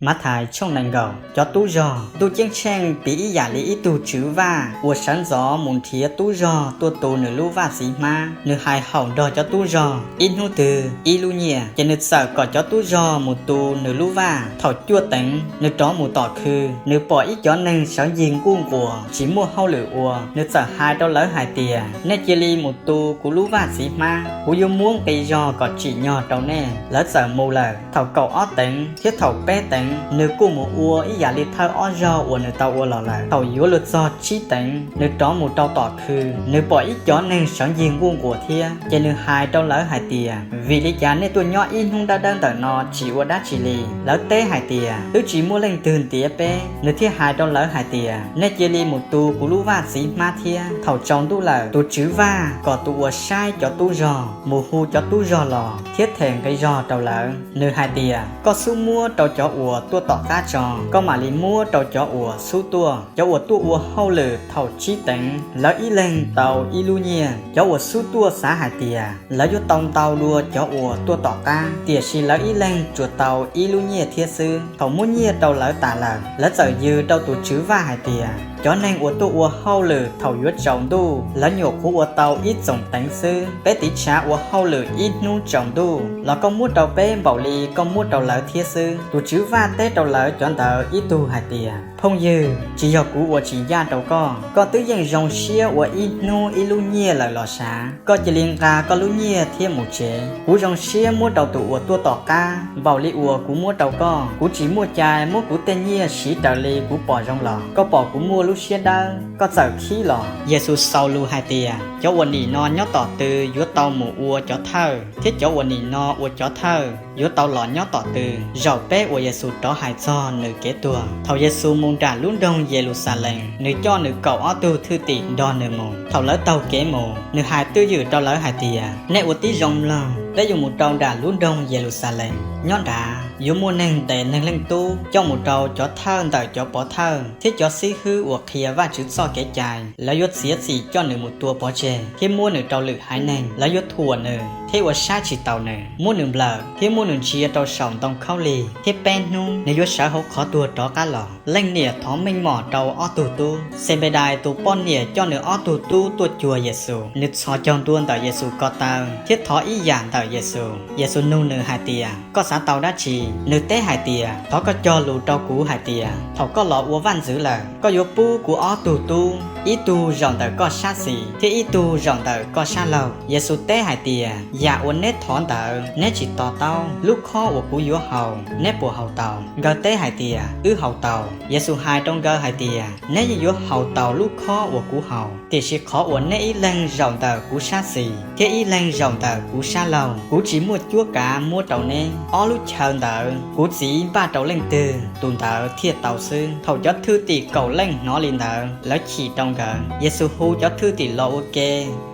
Mathais tshooj nees nkaum. Cov tub zog. Ntuj Ceeb Tsheej piv ib yam li ib tug tswv vaj uas sawv ntxov mus nrhiav tub zog tuaj tu nws lub vaj txiv hmab. Nws hais haum nrog cov tub zog ib hnub twg ib lub nyiaj, ces nws txawm kom cov tub zog mus tu nws lub vaj. Thaum cuaj teev, nws rov mus tom khw, nws pom ib cov neeg sawv ncig nquj nquas tsis muaj hauj lwm ua. Nws txawm hais rau lawv hais tias, nej cia li mus tu kuv lub vaj txiv hmab, kuv yuav muab nqi zog kom tsim nyog rau nej. Lawv txawm mus lawm. Thaum kaum ob teev thiab thaum peb teev, nws kuj mus ua ib yam li thawj ob zaug uas nws tau ua los lawm. Thaum yuav luag txog tsib teev, nws rov mus rau tom khw, nws pom ib cov neeg sawv ncig nquj nquas thiab. Ces nws hais rau lawv hais tias, vim li cas nej tuaj nyob ib hnub dawb dawb ntawm no tsis ua dab tsi li? Lawv teb hais tias, twb tsis muaj leej twg ntiav peb. Nws thiaj hais rau lawv hais tias, nej cia li mus tu kuv lub vaj txiv hmab thiab. Thaum tsaus ntuj lawm, tus tswv vaj kom tus uas saib cov tub zog mus hu cov tub zog los thiab them nqi zog rau lawv. Nws hais tias, koj xub muab rau cov uas tuaj tom qab tso, koj mam li muab rau cov uas xub tuaj. Cov uas tuaj ua hauj lwm thaum tsib teev, lawv ib leeg tau ib lub nyiaj. Cov uas xub tuaj xav hais tias lawv yuav tau ntau dua cov uas tuaj tom qab, tiam sis lawv ib leeg tsuas tau ib lub nyiaj thiab xwb. Thaum muab nyiaj rau lawv tas lawm, lawv txawm yws rau tus tswv vaj hais tias, cov neeg uas tuaj ua hauj lwm thaum yuav tsaus ntuj, lawv nyuam qhuav ua tau ib txoos teev xwb. Peb tiv tshav ua hauj lwm ib hnub tsaus ntuj los koj muab rau peb npaum li koj muab rau lawv thiab xwb. Tus tswv vaj teb rau lawv cov ntawd ib tug hais tias, phooj ywg, tsis yog kuv ua tsis ncaj rau koj. Koj twb yeej zoo siab ua ib hnub ib lub nyiaj lawm los sav. Koj cia li nqa koj lub nyiaj thiab mus tsev. Kuv zoo siab muab rau tus uas tuaj tom qab npaum li uas kuv muab rau koj. Kuv tsis muaj cai muab kuv tej nyiaj siv raws li kuv pom zoo los. Koj pom kuv muaj lub siab dawb, koj txawm khib los. Yexus xaus lus hais tias, cov uas nim no nyob tom tw yuav tau mus ua cov thawj, thiab cov uas nim no ua cov thawj yuav tau los nyob tom tw. Zaum peb uas Yexus rov hais txog nws kev tuag. Thaum Yexus mus nram lub nroog Yeluxalees, nws coj nws kaum ob tug thwj tim nrog nws mus. Thaum lawv taug kev mus, nws hais twj ywm rau lawv hais tias, nej ua tib zoo mloog, peb yuav mus rau nram lub nroog Yeluxalees. Nyob nrad yuav muaj neeg ntes Neeg Leej Tub coj mus rau cov thawj ntawm cov pov thawj thiab cov xib hwb uas qhia Vajtswv txoj kev cai. Lawv yuav txiav txim coj nws mus tua pov tseg thiab muab nws rau lwm haiv neeg. Lawv yuav thuam nws thiab ua saib tsis taus nws, muab nws nplawm thiab muab nws ntsia rau saum ntoo khaub lig, thiab peb hnub nws yuav sawv hauv qhov tuag rov qab los. Leej niam thov meej mom rau ob tug tub. Xenpedais tus poj niam coj nws ob tug tub tuaj cuag Yexus. Nws txhos caug ntua ntawm Yexus ko taw thiab thov ib yam ntawm Yexus. Yexus nug nws hais tias, koj xav tau dab tsi? Nws teb hais tias, thov koj cog lus rau kuv hais tias, thaum koj los ua vaj ntxwv lawm, koj yuav pub kuv ob tug tub, ib tug zaum ntawm koj sab xis thiab ib tug zaum ntawm koj sab laug. Yexus teb hais tias, yam uas neb thov ntawd neb tsis to taub. Lub khob uas kuv yuav haus, neb puas haus taus? Nkawd teb hais tias, wb haus taus. Yexus hais rau nkawd hais tias, neb yeej yuav haus taus lub khob uas kuv haus, tiam sis qhov uas neb ib leeg zaum ntawm kuv sab xis thiab ib leeg zaum ntawm kuv sab laug, kuv tsis muaj cuab kav muab rau neb. Ob lub chaw ntawd kuv Txiv npaj rau leej twg, tus ntawd thiaj tau xwb. Thaum cov thwj tim kaum leej hnov li ntawd, lawv chim rau nkawd. Yexus hu cov thwj tim los ua ke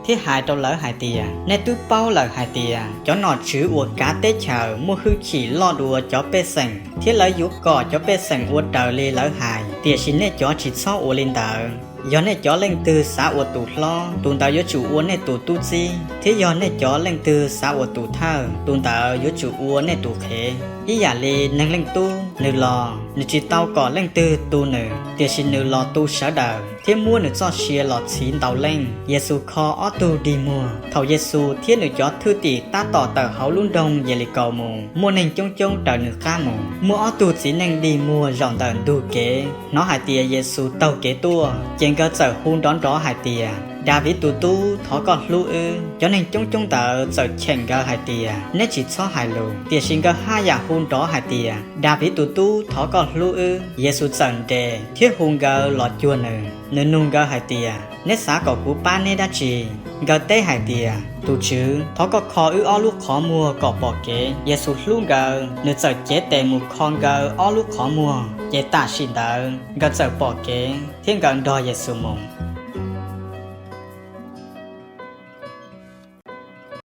thiab hais rau lawv hais tias, nej twb paub lawm hais tias, cov nom tswv uas kav teb chaws muaj hwj chim loj dua cov pej xeem, thiab lawv yuav kom cov pej xeem ua raws li lawv hais. Tiam sis nej cov tsis txhob ua li ntawd. Yog nej cov leej twg xav ua tus hlob, tus ntawd yuav tsum ua nej tus tub txib, thiab yog nej cov leej twg xav ua tus thawj, tus ntawd yuav tsum ua nej tus qhev. Ib yam li Neeg Leej Tub, nws los, nws tsis tau kom leej twg tu nws, tiam sis nws los tu sawv daws thiab muab nws txoj sia los txhiv ntau leej. Yexus kho ob tug dig muag. Thaum Yexus thiab nws cov thwj tim tab tom tawm hauv lub nroog Yelikaus mus, muaj neeg coob coob raws nws qab mus. Muaj ob tug txiv neej dig muag zaum ntawm ntug kev, hnov hais tias Yexus taug kev tuaj, ces nkawd txawm hu nrov nrov hais tias, Daviv tus Tub, thov koj hlub wb. Cov neeg coob coob ntawd txawm cheem nkawd hais tias, neb tsis txhob hais lus. Tiam sis nkawd haj yam hu nrov hais tias, Daviv tus Tub, thov koj hlub wb. Yexus txawm nres thiab hu nkawd los cuag nws. Nws nug nkawd hais tias, neb xav kom kuv pab neb dab tsi? Nkawd teb hais tias, tus Tswv, thov koj kho wb ob lub qhov muag kom pom kev. Yexus hlub nkawd, nws txawm cev tes mus kho nkawd ob lub qhov muag, ces tam sim ntawd nkawd txawm pom kev thiab nkawd nrog Yexus mus.